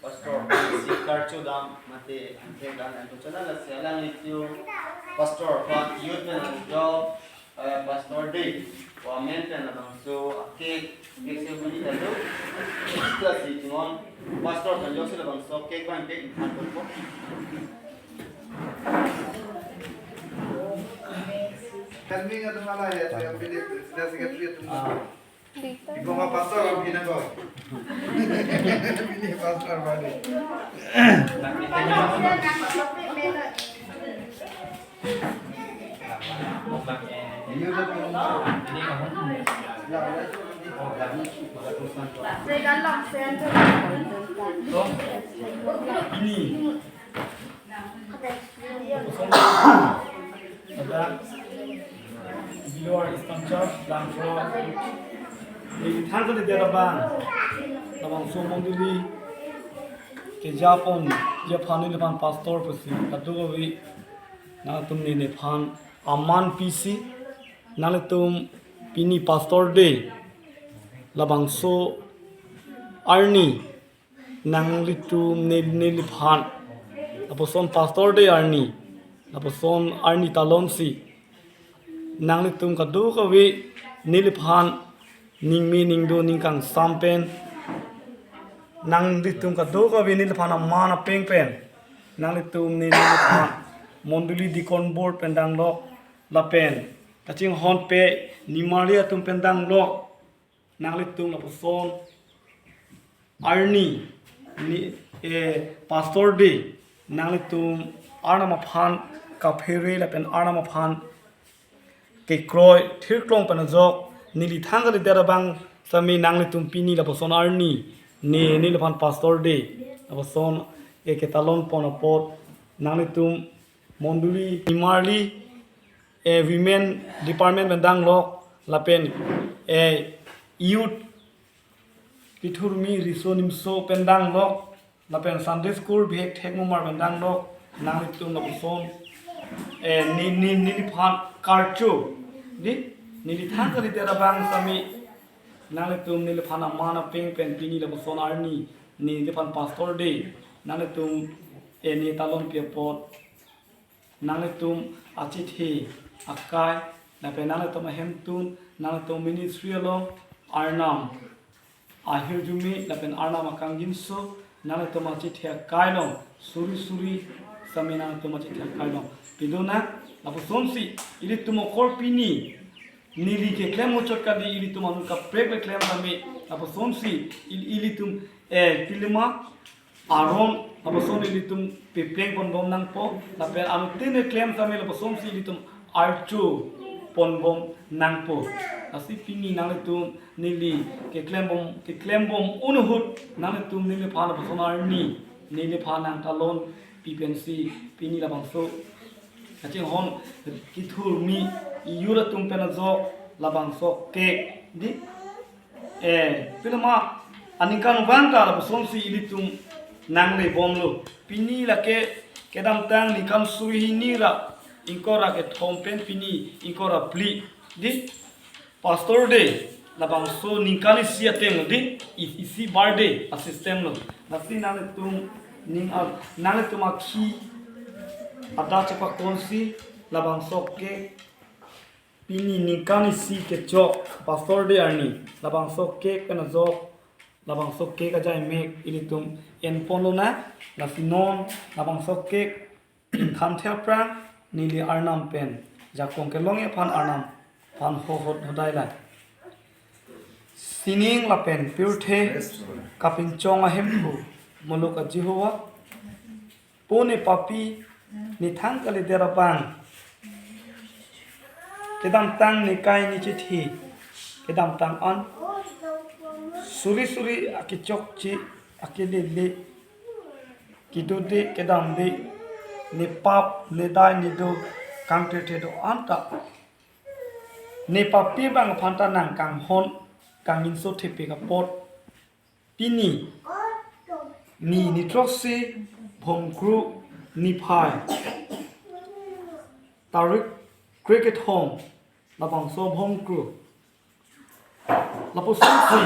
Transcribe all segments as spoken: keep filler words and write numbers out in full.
Pastor, si karcho dam mate angthek dam anto chana la si alanglitum pastor pa youth pen anjo, eh, Pastor Day, wa men pen labangso cake, cake se buni tado. Sila si chingon, pastor pen jok si labangso cake bang cake than ko. Kalmi nga tumala ya, saya pilih, saya secretary tumala. Ibu ma pastor, ibu na ko. Ini pastor balik. Ini. Ada Bilor Eastern Church, Langso, di than kalidet abang, labangso mondoli kejapon, japhan neliphan pastor pusi, kadokave nangtum neliphan aman pisi, nanglitum pini Pastor Day, labangso arni, nanglitum ne-, neliphan, lapuson Pastor Day arni, lapuson arni talon si, nanglitum kadokave neliphan ningme ningdo ning kangsam pen, nanglitum kadokave neliphan aman apeng pen, nanglitum ne-, neliphan mondoli deacon board pen danglok lapen kachinghonpe nimarli atum pen danglok, nanglitum lapuson arni, ni, eh, Pastor Day, nanglitum Arnam aphan kaphere lapen Arnam aphan kekroi thirklong pen ajok, neli than kalidet abang sami nanglitum pini lapuson arni, ne, neliphan Pastor Day, lapuson, eh, ketalon pon apot, nanglitum mondoli nimarli, eh, women department pen danglok, lapen, eh, youth kethurmi riso nimso pen danglok, lapen Sunday school bihek thekmomar pen danglok, nanglitum lapuson, eh, ne, ne, neliphan karcho, di, neli than kalidet abang sami, nanglitum neliphan aman apeng pen pini lapuson arni, neliphan Pastor Day, nanglitum, eh, ne talonpi apot, nanglitum achethe akai, lapen nanglitum ahemtun, nanglitum ministry along Arnam ahirjume lapen Arnam akangjinso, nanglitum achethe akai along, suri suri sami nanglitum achethe akai along pidun nang, lapusonsi ilitum okorpi ni Neli keklem muchot kali ilitum anut kaprek le klem kami. Apusonsi il-, ilitum, eh, pilima aron, apuson ilitum pepleng ponbom nangpo. Lapen anuttin le klem kami, lapusonsi ilitum archo ponbom nangpo. Lasi pini nanglitum neli keklembom, keklembom un ahut nanglitum neliphan lapuson arni, neliphan nangtalon pi pensi pini labangso kachinghon kethur mi iyur atum pen ajok labangso cake di. Eh, pilima aningkan vang ta lapusonsi ilitum nanglebomlo. Pini lake kedamtang ningkan suri hini ra ingkoi ra kethom pen pini ingkoi ra phli di. Pastor Day labangso ningkan isi ateng di, i-, isi birthday a-system lo. Lasi nanglitum ning a-, nanglitum akhei adak chepakonsi labangso cake, pini ningkan isi kechok Pastor Day arni labangso cake pen ajok, labangso cake ajai mek ilitum enponlonang. Lasi non labangso cake ingthanthe aphrang neli Arnam pen jakong kelongji aphan Arnam aphan ho hot hodai lang. Sining lapen pirthe kapinchong ahemphu muluk a-Jehovah, po ne papi, ne thang kalidet abang, kedamtang ne kai ne chethi, kedamtang an suri suri akechokche, akelele, kedode kedamde, ne pap ne dai ne do kangthethe do-an ta, ne papi abang aphan ta nang kanghon kangjinso thepik apot, pini ni nitroksi Bhomkru niphai, tarik krekethom labangso Bhomkru, lapusonsi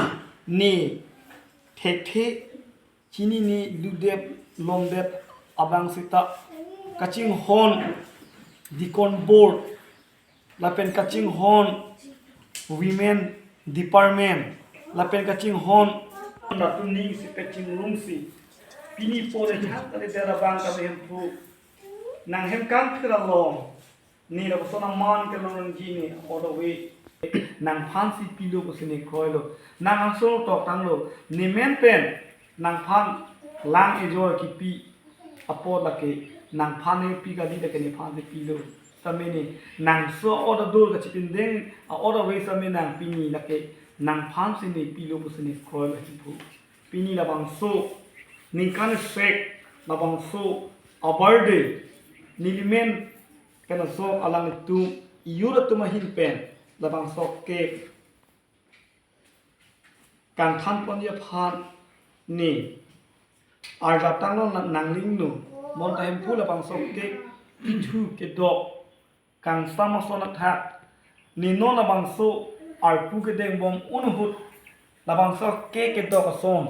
ne thekthe chinine ludep lomdep abang seta kachinghon Deacon Board lapen kachinghon Women Department lapen kachinghon latum ning si kachingrumsi pini po ne thang kalidet abang kami hemphu nanghem kangthir along ne lapuson aman kelongji ne all the way nangphansi pilo pusi ne kroilo. Nang angsong toktanglo, ne men pen nangphan lang ejor kipi apot lake nangphan ne pi kali, lake nephansi pilo. Sitame ne nangso a-ot adur kachipindeng a-ot ave, sitame nang pini lake nangphansi ne pilo pusi ne kroilo hemphu. Pini labangso ningkan sek labangso a-birthday neli men pen ajok alanglitum iyur atum ahin pen labangso cake kangthan ponji aphan ne arjap tanglo, nang-, nanglingno. Bonta hemphu labangso cake kethu kedok kangsam ason athak, ne non labangso arpu kedengbom un ahut labangso cake kedok ason,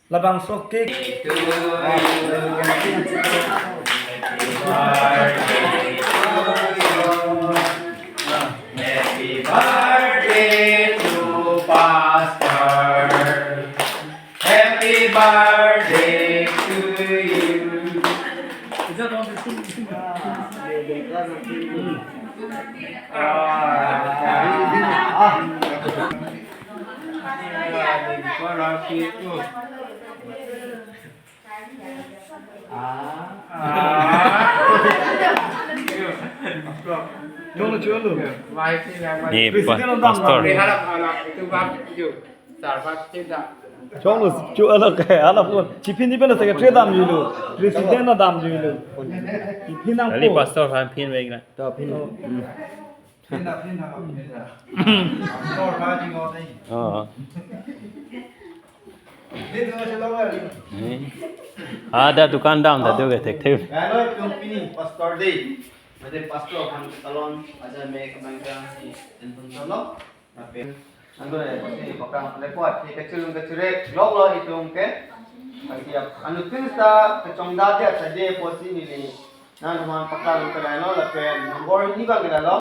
labangso cake. Happy birthday to Pastor. Happy birthday to you. Cholo, cholo. Ni pa-, President on pastor. Chonglo chu alak ke, alak pon. Chiphin ni pen secretary damjuilo. President na damjuilo. Chiphin nangpo. Ali pastor aphan phin vek na. To phin. Oh. Phin na, phin na, phin na. Pastor na jing o dei. Oh. Ni tu masih lama ni. Ada dukan dam tadi ke thekthe. Hello, company, Pastor Day. Made pastor aphan talon aja me kemang kemang si enton solo. Tapi ando ya pasti bakang report ke kecil kecil lok lo itum ke. Pasti ap anu tin sa kechongda dia saja pasti ni ni. Nang teman pakar ke lo lapen nombor ini bang ke lo.